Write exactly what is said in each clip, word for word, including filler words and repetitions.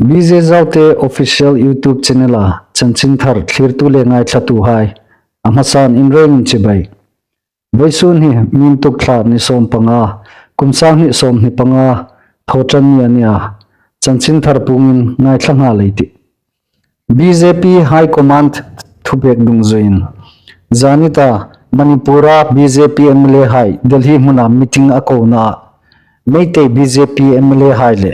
B J Zaute Official YouTube Channel-a chanchinthar thlirtu le ngaithlatuhai, a hmasan in rengin chibai. Vawisun hi Mimtuk thla ni sawm panga, kum sang hni sawm hni panga, Thawṭanni a nia, chanchinthar puongin ngaithla nghal ei tih. B J P High Command thupek dungzuiin, zanita Manipur-a B J P M L A hai Delhi hmuna meeting a kona, Meitei B J P M L A hai le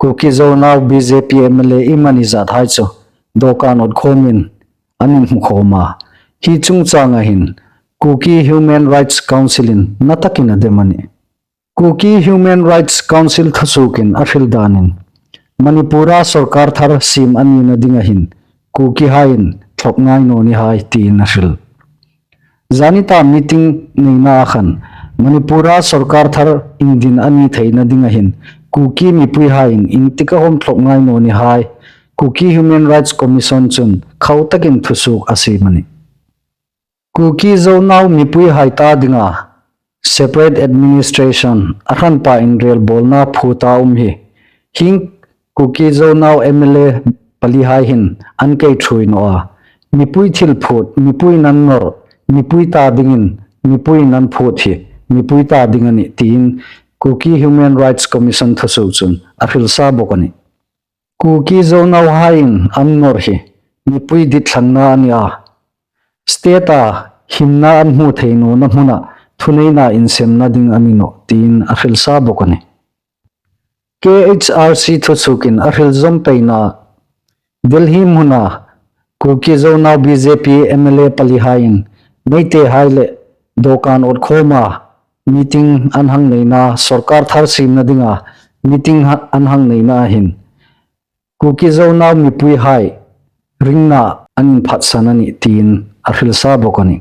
Kuki Zonau B J P M L A iemani zat hai chu dawkan awt khawmin an inhmu khawm a. Hi chungchanga hin Kuki Human Rights Council-in na takin a dem a nih. Kuki Human Rights Council thusuokin a hril danin, Manipur-a sawrkar thar siem a nina dinga hin Kukihaiin thlop ngai naw ni hai tiin a hril. Zanita meeting neina a khan, Manipur-a sawrkar thar indin a ni theina dinga hin Kuki mipuihaiin iengtik a hawm thlop ngai naw ni hai Kuki Human Rights Commission chun khau takin thusuok a siem a nih. Kuki Zonau mipuihai ta dinga separate administration a hranpa inrelbawlna phut a um hi, hieng Kuki Zonau M L A palihai hin an kei ṭhuoi naw a. Mipui thil phut, mipuiin an nawr, mipui ta dingin, mipuiin an phut hi mipui ta ding a nih tiin Kuki Human Rights Commission thusuok chun a hril sa bawk a nih. Kuki Zonauhaiin an nawr hi mipui ditthlangna a ni a, state-a himna an hmu thei nawna hmuna thuneina insemna ding a ni nawh tiin a hril sa bawk a nih. K H R C thusuokin a hril zawm peina, Delhi hmuna Kuki Zonau B J P M L A palihaiin Meiteihai le dawkan awt khawma meeting an hang neina, sawrkar thar siemna dinga meeting ha-, an hang neina a hin Kuki Zonau mipuihai ringna an inphatsan a nih tiin a hril sa bawk a nih.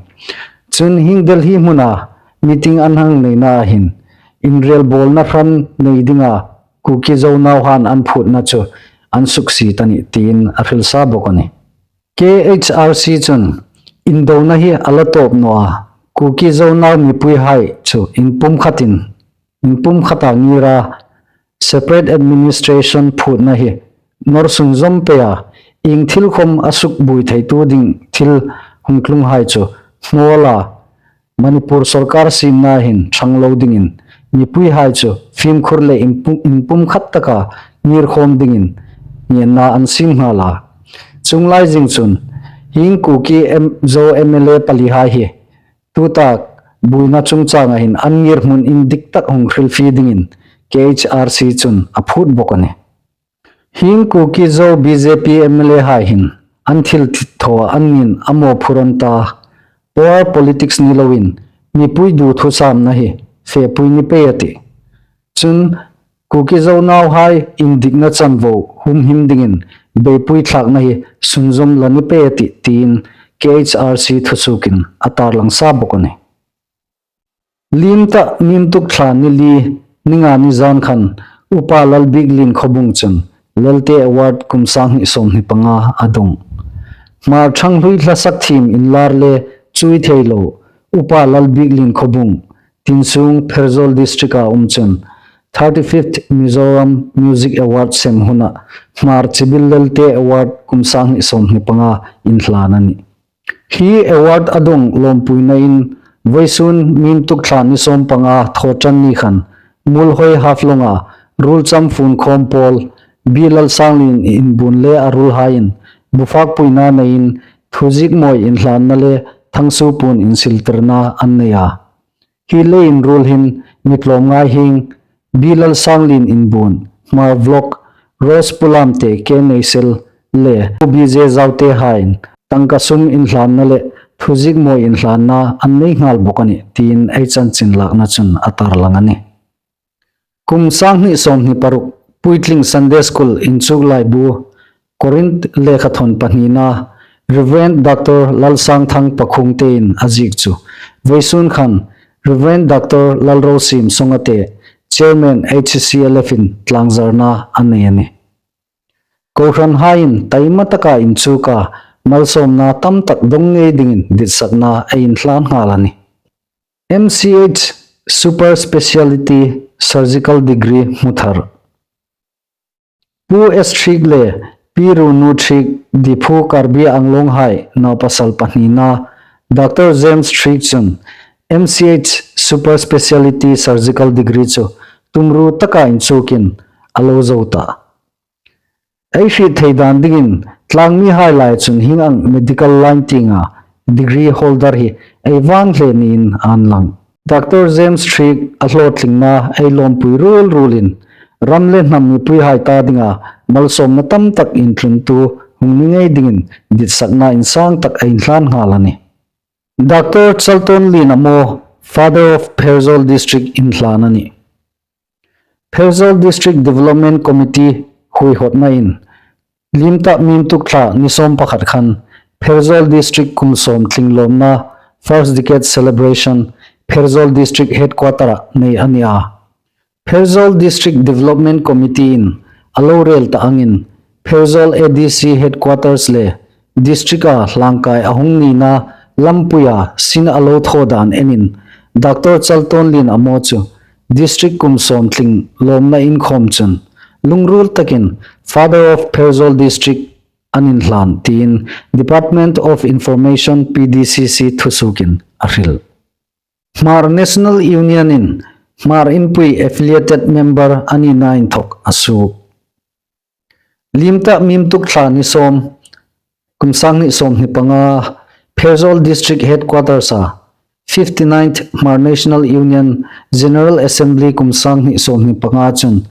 Chun hieng Delhi hmuna meeting an hang neina a hin inrelbawlna hran nei dinga Kuki Zonauhaiin an phutna chu an suksiet a nih tiin a hril sa bawk a nih. K H R C chun indona hi a la tawp naw a, Kuki Zonau mipuihai chu inpumkhatin, inpumkhata ngir a separate administration phutna hi nawr sunzawm pei a, ieng thil khawm a sukbuoi theitu ding thil hung tlunghai chu hnawl a, Manipur sawrkar siemna hin ṭhang lo dingin mipuihai chu fimkhur le inpu-, inpumkhat taka ngir khawm dingin ngenna an siem nghal a. Chuong lai zing chun hieng Kuki M-, Zo M L A palihai hi tuta buoina chungchanga hin an ngirhmun indik tak hung hrilfie dingin K H R C chun a phut bawk a nih. Hieng Kuki Zo B J P M L A hai hin an thil thi-, thaw an ngin a mawphur an ta. Power politics ni loin mipui duthusam na hi fepui ni pei a tih. Chun Kuki Zonauhai indikna chanvo humhim dingin beipui thlakna hi sunzawm la ni pei a tih tiin K H R C thusuokin a tarlang sa bawk a nih. Liem ta Mimtuk thla ni li, ni nga ni zan khan Upa Lalbiklien Khawbung chun Lalte Award kum sang hni sawm hni panga a dong. Hmar ṭhang hlui hlasak thiem inlar le chuoi thei lo Upa Lalbiklien Khawbung, Tinsung, Pherzawl District-a um chun thirty-fifth Mizoram Music Award sem huna Hmar Chibil Lalte Award kum sang hni sawm hni panga inhlan a nih. Hi award a dong lawmpuinain vawisun Mimtuk thla ni sawm panga Thawṭanni khan Muolhoi Haflonga ruolcham fun khawm pawl B. Lalsanglien Inbuon le a ruolhaiin bufakpuina neiin thuziek mawi inhlanna le thangsuo puon insiltirna an nei a. Hi le inruol hin mi tlawmngai hieng B. Lalsanglien Inbuon, Hmar Vlog, Rose Pulamte, K. Neisel le B J Zautehaiin tangka sum inhlanna le thuziek mawi inhlanna an nei nghal bawk a nih tiin ei chanchin lakna chun a tarlang a nih. Kum sang hni sawm hni paruk Puitling Sunday School inchuk laibu Korinth lekhathawn pahnina Reverend Doctor Lalsangthang Pakhungtein a ziek chu vawisun khan Reverend Doctor Lalrosiem Songate, Chairman H C L F in tlangzarna a nei a nih. Kohranhaiin taima taka inchuka malsawmna tam tak dong ngei dingin ditsakna ei inhlan nghal a nih. M C H Super Speciality Surgical Degree hmu thar. Pu S Thik le Pi Runu Thik, Diphu Karbi Anglong hai naupasal pahnina Doctor James Thik chun M C H Super Speciality Surgical Degree chu tumru taka inchukin a lo zo ta. Ei hriet thei dan dingin tlangmihai lai chun hieng ang medical line tienga degree holder hi ei vang hle niin an lang. Doctor James Thik a hlawtlingna ei lawmpui ruol ruolin ram le hnam mipuihai ta dinga malsawmna tam tak intluntu hung ni ngei dingin ditsakna insang tak ei inhlan nghal a nih. Doctor Chaltonlien Amo, Father of Pherzawl District inhlan a nih. Pherzawl District Development Committee huihawtnain Limta Mimtuk thla ni sawm pakhat khan Pherzawl District kum sawm tling lawmna First Decade Celebration Pherzawl District Headquarter-a nei a ni a. Pherzawl District Development Committee-in a lo rel ta angin Pherzawl A D C Headquarters le District-a hlangkai a hung nina lampuia sin a lo thaw dan enin Doctor Chaltonlien Amo chu District kum sawm tling lawmna inkhawm chun lungruol takin Father of Pherzawl District an inhlan tiin Department of Information P D C C thusuokin a hril. Hmar National Union-in Hmar Inpui affiliated member a nina inthok a suok. Limta Mimtuk thla ni sawm, kum sang hni sawm hni panga, Pherzawl District Headquarters-a fifty-ninth Hmar National Union General Assembly kum sang hni sawm hni panga chun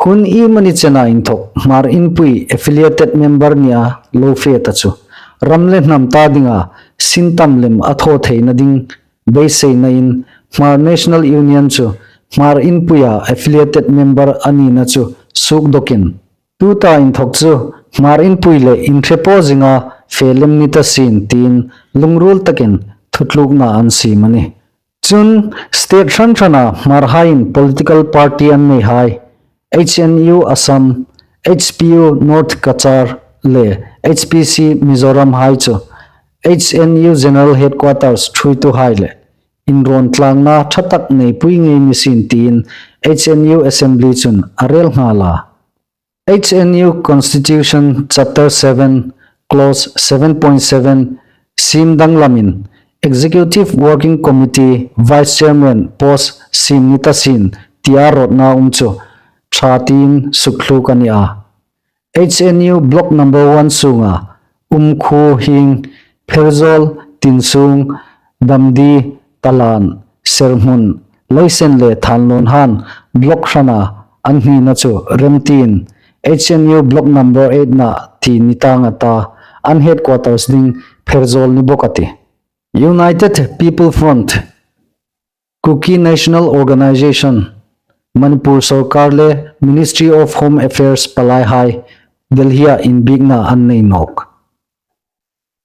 hun iemani chena inthok Hmar Inpui affiliated member nia lo fe ta chu ram le hnam ta dinga sin tam lem a thaw theina ding beiseinain Hmar National Union chu Hmar Inpuia affiliated member a nina chu suokdokin tuta inthok chu Hmar Inpui le inhrepaw zinga fe lem ni ta sien tiin lungruol takin thutlukna an siem a nih. Chun state hran hrana Hmarhaiin political party an neihai, H N U Assam, H P U North Cachar le H P C Mizoram hai chu H N U General Headquarters thuoituhai le inrawn tlangna ṭha tak neipui ngei ni sien tiin H N U Assembly chun a rel nghal a. H N U Constitution Chapter seven, Clause seven point seven siem danglamin Executive Working Committee Vice Chairman post siem ni ta sien tia rawtna um chu ṭha tiin sukthluk a ni a. H N U Block number one sunga um khuo hieng Pherzawl, Tinsung, Damdi, Talan, Serhmun, Leisen le Thanlon han block hrana an hnina chu remtiin H N U Block number eight-na ti ni tang a ta, an headquarters ding Pherzawl ni bawk a tih. United People Front, Kuki National Organization, Manipur Sorkar le Ministry of Home Affairs palaihai Delhi-a inbiekna an nei nawk.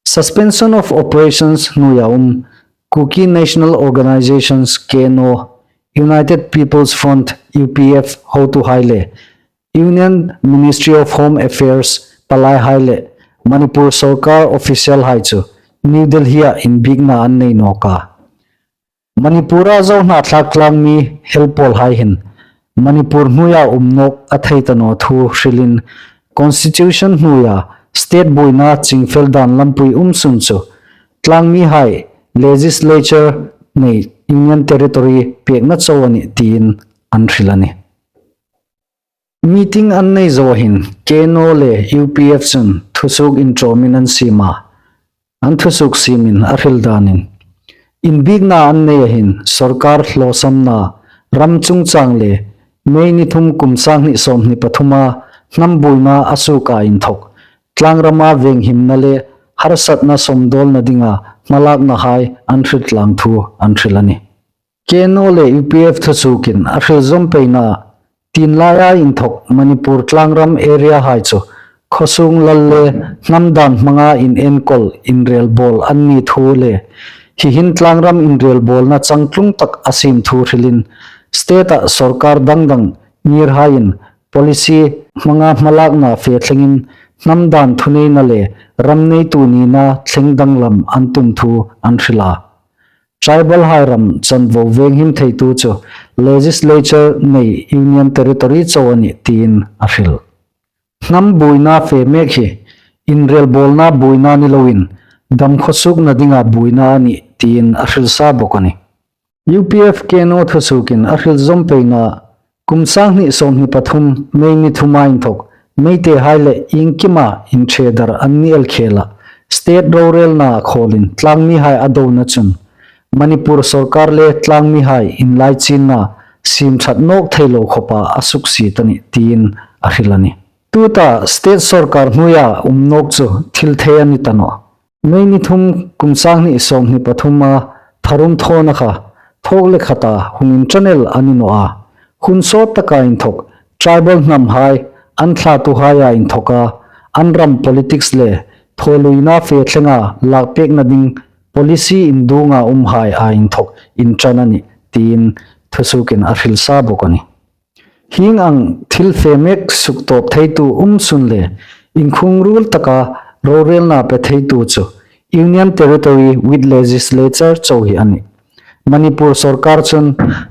Suspension of Operations hnuoia um Kuki National Organizations, K N O, United People's Front, U P F hotuhai le Union Ministry of Home Affairs palaihai le Manipur Sorkar official hai chu New Delhi-a inbiekna an nei nawk a. Manipur-a Zohnathlak tlangmi helpawlhai hin Manipur hnuoia um nawk a thei ta naw thu hrilin Constitution hnuoia state buoina chingfel dan lampui um sun chu tlangmihai legislature nei Union Territory pekna chau a nih tiin an hril a nih. Meeting an nei zo hin K N O le U P F chun thusuok inṭawmin an siem a, an thusuok siemin a hril danin inbiekna an nei a hin sorkar hlawsamna ram chungchang le May ni thum kum sang hni sawm hni pathuma hnam buoina a suoka inthok tlangrama venghimna le harsatna sawmdawlna dinga hmalaknahai an hriltlang thu an hril a nih. K N O le U P F thusuokin a hril zawm peina, tienlaia inthok Manipur tlangram area hai chu khawsung lal le hnam dan hmanga inenkawl inrelbawl an ni thu le hi hin tlangram inrelbawlna changtlung tak a siem thu hrilin state-a sorkar dang dang ngirhaiin policy hmanga hmalakna fe thlengin hnam dan thuneina le ram neitu nina thleng danglam an tum thu an hril a. Tribal hai ram chanvo venghim theitu chu legislature nei Union Territory chau a nih tiin a hril. Hnam buoina fe mek hi inrelbawlna buoina ni loin, dam khawsukna dinga buoina a nih tiin a hrilsa bawk a nih. U P F K N O thusukin a hril zawm peina, kum sang hni sawmhni pathum May ni thuma inthok, Meiteihai le iengkima inṭhe dar an ni el khela, state rorelna khawlin tlangmihai a dona chun, Manipur sawrkar le tlangmihai inlaichinna sim ṭhat nawk thei lo khawpa a suksiet a nih tiin a hril a nih. Tuta state sawrkar hnuoia um nawk chu thil thei a ni ta nawh. May ni thum kum sang hni sawmhni pathuma tharum thawna kha thawk le khata hung inṭan el a ni naw a. Hun sawt taka inthok tribal hnamhai an thlatuhaia inthoka an ram politics le thawluina fe thlenga lakpekna ding policy induonga umhai a inthok inṭan a nih tiin thusukin a hrilsa bawk a nih. Hieng ang thil fe mek suktawp theitu um sun le inkhung ruol taka rorelna pe theitu chu Union Territory with Legislature chau hi a nih. Manipur sawrkar chun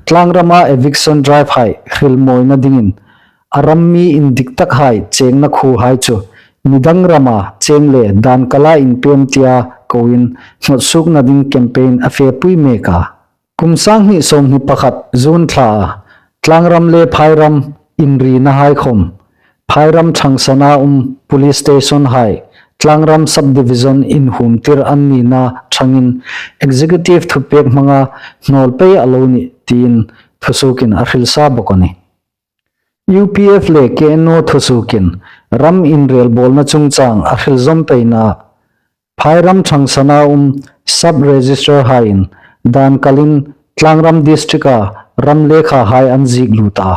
tlangrama eviction drive hai hrilmawina dingin a ram mi indik takhai chengna khuohai chu midang rama cheng le dan kala inpem tia koin hnawtsukna ding campaign a fepui mek a. Kum sang hni sawmhni pakhat June thla a, tlangram le phairam inrinahai khawm, phairam ṭhangsana um police station hai tlangram subdivision inhumtir an nina ṭhangin executive thupek hmanga hnawl pei a lo nih tiin thusukin a hrilsa bawk a nih. U P F le K N O thusukin ram inrelbawlna chungchang a hril zawm peina, phairam ṭhangsana um sub register haiin dan kalin tlangram district-a ram lekhahai an ziek lut a.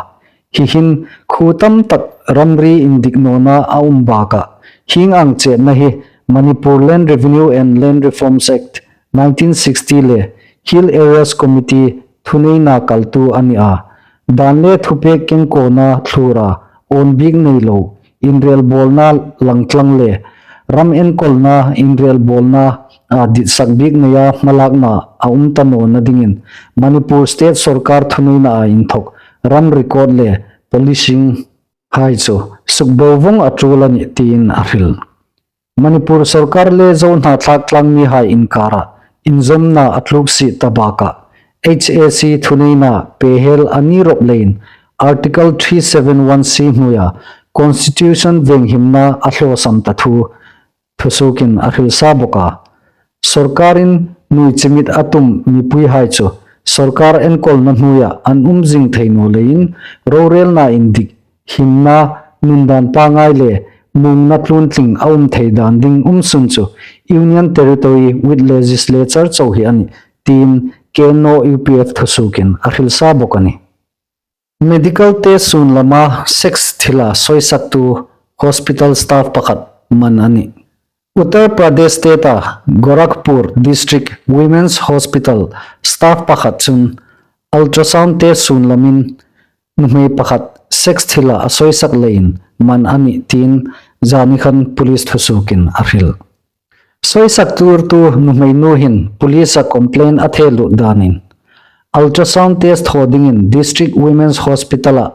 Hi hin khuo tam tak ramri indik nawna a um bakah hieng ang chetna hi Manipur Land Revenue and Land Reforms Act nineteen sixty le Hill Areas Committee thuneina kaltu a ni a. Dan le thupek kengkawna thlura awn bik nei lo inrelbawlna langtlang le ram enkawlna inrelbawlna a ditsak bik neia hmalakna a um ta nawna dingin Manipur State sawrkar thuneina a inthok ram record le policing hai chu sukbo vawng a ṭul a nih tiin a hril. Manipur sawrkar le Zo hnathlak tlangmihai inkara inzawmna a tluk si ta bakah H A C thuneina pehel a ni rawp leiin Article three seven one C hnuoia Constitution venghimna a hlawsam ta thu thusukin a hrilsa bawk a. Sawrkarin nuoi chimit a tum mipuihai chu sawrkar enkawlna hnuoia an um zing thei naw leiin rorelna indik himna nun dan pangngai le muongna tluntling a um thei dan ding um sun chu Union Territory with Legislature chau hi a nih tiin K N O U P F thusukin a hrilsa bawk a nih. Medical test sun lama sex thila sawisaktu hospital staff pakhat man a nih. Uttar Pradesh State-a Gorakhpur District Women's Hospital staff pakhat chun ultrasound test sun lamin nuhmei pakhat sex thila a sawisak leiin man a nih tiin zanikhan police thusukin a hril. Sawisak tuortu nuhmeinu hin police-a complaint a the lut danin ultrasound test thaw dingin District Women's Hospital-a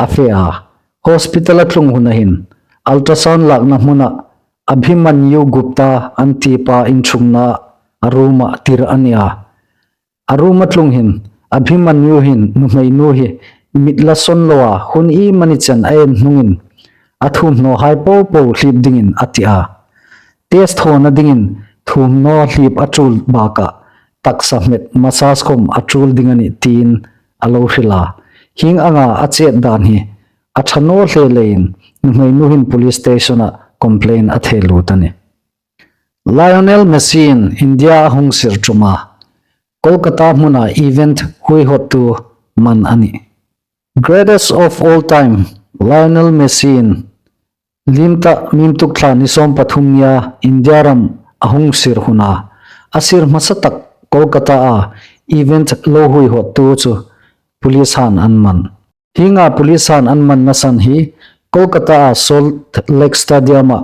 a fe a. Hospital a tlung huna hin ultrasound lakna hmuna Abhimanyu Gupta an tipa inchungna a room-a tir a ni a. A room a tlung hin Abhimanyu hin nuhmeinu hi mit la sawn loa hun iemani chen a en hnungin a thuomhnawhai popo hlip dingin a ti a. Test thawna dingin thuomhnaw hlip a ṭul bakah taksa hmet massage khawm a ṭul ding a nih tiin a lo hril a. Hieng anga a chet dan hi a ṭha naw hle leiin nuhmeinu hin police station-a complaint a the lut a nih. Lionel Messi-in India a hung sir ṭuma Kolkata hmuna event huoihawttu man a nih. Greatest of all time, Lionel Messi-in liem ta mimtuk thla ni sawm pathum nia India ram a hung sir huna a sir hmasa tak Kolkata-a event lo huoihawttu chu police-han an man. Hienga police-han an manna san hi Kolkata-a Salt Lake Stadium-a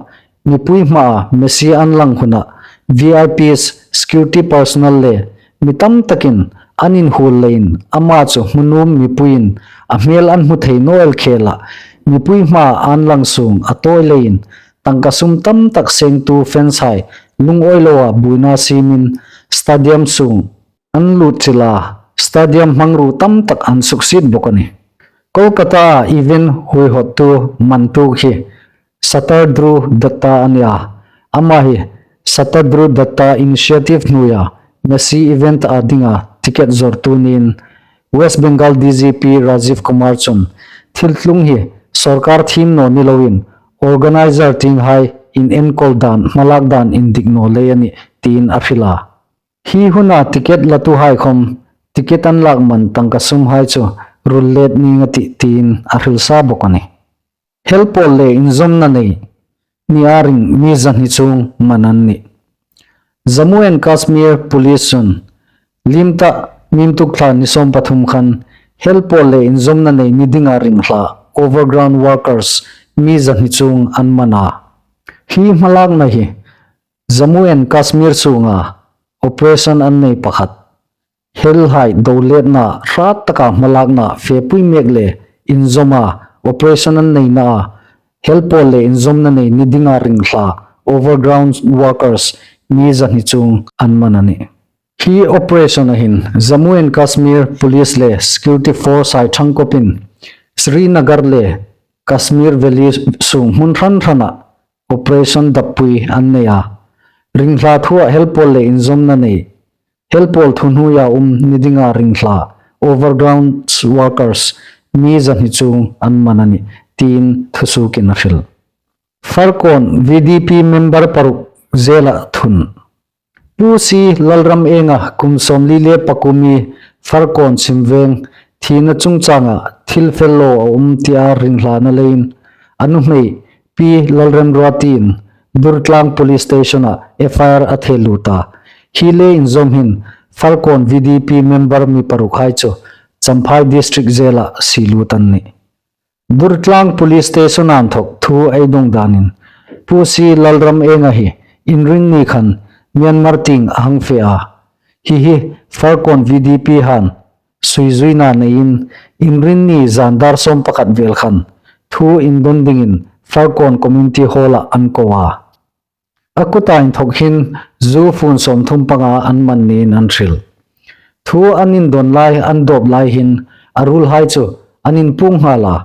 mipui hmaa Messi an lang huna V I Ps, security personnel le mi tam takin an inhuol leiin ama chu hmu nuom mipuiin a hmel an hmu thei naw el khela mipui hmaa an lang sung a tawi leiin tangka sum tam tak sengtu fans hai lungawi loa buoina siemin stadium sung an lut chil a, stadium hmangruo tam tak an suksiet bawk a nih. Kolkata event huihawttu man tuok hi Satadru Datta a nih a, ama hi Satadru Datta Initiative hnuoia Messi event a dinga ticket zawrtu niin West Bengal D G P Rajiv Kumar chun thil tlung hi sawrkar thiem naw ni loin organizer tienghai inenkawl dan, hmalak dan indik naw lei a nih tiin a hril a. Hi huna ticket latuhai khawm ticket an lak man tangka sumhai chu ruol let ning a tih tiin a hril sa bawk a nih. Helpawl le inzawmna nei nia ring mi zahni chuong man a nih. Jammu and Kashmir Police chun liem ta, Niemtuk thla ni sawm pathum khan helpawl le inzawmna nei ni dinga ring hla overground workers mi zahni chuong an man a. Hi hmalakna hi Jammu and Kashmir sunga operation an nei pakhat, helhai doletna hrat taka hmalakna fepui mek le inzawma operation an neina a, helpawl le inzawmna nei ni dinga ring hla overground workers mi zahni chuong an man a nih. Hi operation-a hin Jammu and Kashmir Police le Security Force hai ṭhangkawpin Srinagar le Kashmir Valley sung hmun hran hrana operation dappui an nei a. Ring hla thua helpawl le inzawmna nei, helpawl thuhnuoia um ni dinga ring hla overground workers mi zahni chuong an man a nih tiin thusuokin a hril. Farkawn V D P member paruk jail-a thun. Pu C Lalramenga kum sawmli le pakuo mi Farkawn Simveng thina chungchanga thil fel lo a um tia ringhlana leiin a nuhmei Pi Lalremruatin Durtlang Police Station-a F I R a the lut a. Hi le inzawm hin Farkawn V D P member mi parukhai chu Champhai District Jail-a sie lut an nih. Durtlang Police Station-a inthawk thu ei dong danin Pu C Lalramenga hi Inrinni khan Myanmar tieng a hang fe a. Hi hi Farkawn V D P han suizuina neiin Inrinni zan dar sawm pakhat vel khan thu indon dingin Farkawn Community Hall-a an ko a. A kuta inthawk hin zu fun sawmthum panga an man niin an hril. Thu an indon lai, an dawp lai hin a ruolhai chu an inpuong nghal a,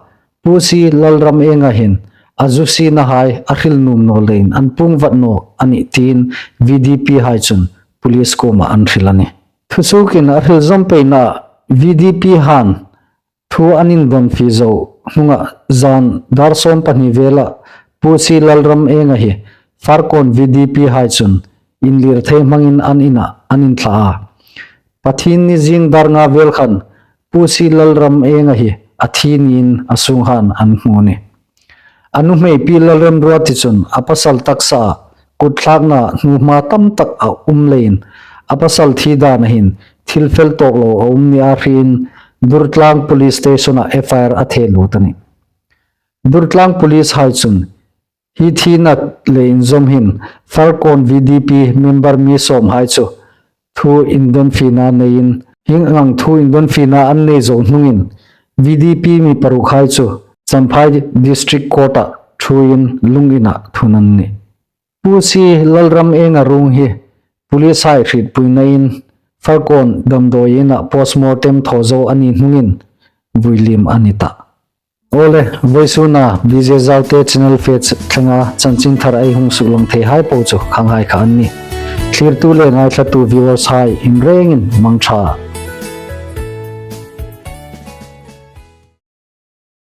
Pu C Lalramenga hin a zu sienahai a hril nuom naw leiin an puong vat naw a nih tiin V D P hai chun police kuoma an hril a nih. Thusuokin a hril zawm peina V D P han thu an indon fie zo hnunga zan dar sawm pahni vela Pu C Lalramenga hi Farkawn V D P hai chun inlir thei hmangin an ina an inthla a. Pathienni zing dar nga vel khan Pu C Lalramenga hi a thi niin a sunghan an hmu a nih. A nuhmei Pi Lalremruati chun a pasal taksaa kutthlakna hnuhma tam tak a um leiin a pasal thi dana hin thil fel tawk lo a um nia hriin Durtlang Police Station-a F I R a the lut a nih. Durtlang Police hai chun hi thina le inzawm hin Farkawn V D P member mi sawmhai chu thu indon fiena neiin, hieng ang thu indon fiena an nei zo hnungin V D P mi parukhai chu Champhai District Court-a thuin lung ina thun an nih. Pu C Lalramenga ruong hi police hai hrietpuinain Farkawn damdawi ina postmortem thaw zo a ni hnungin vuiliem a ni tah. Awle, vawisuna V J Zaute channel fe thlenga chanchin thar ei hung suklang theihai po chu khanghai kha an nih. Thlirtu le ngaithlatu viewers hai inrengin mangṭha.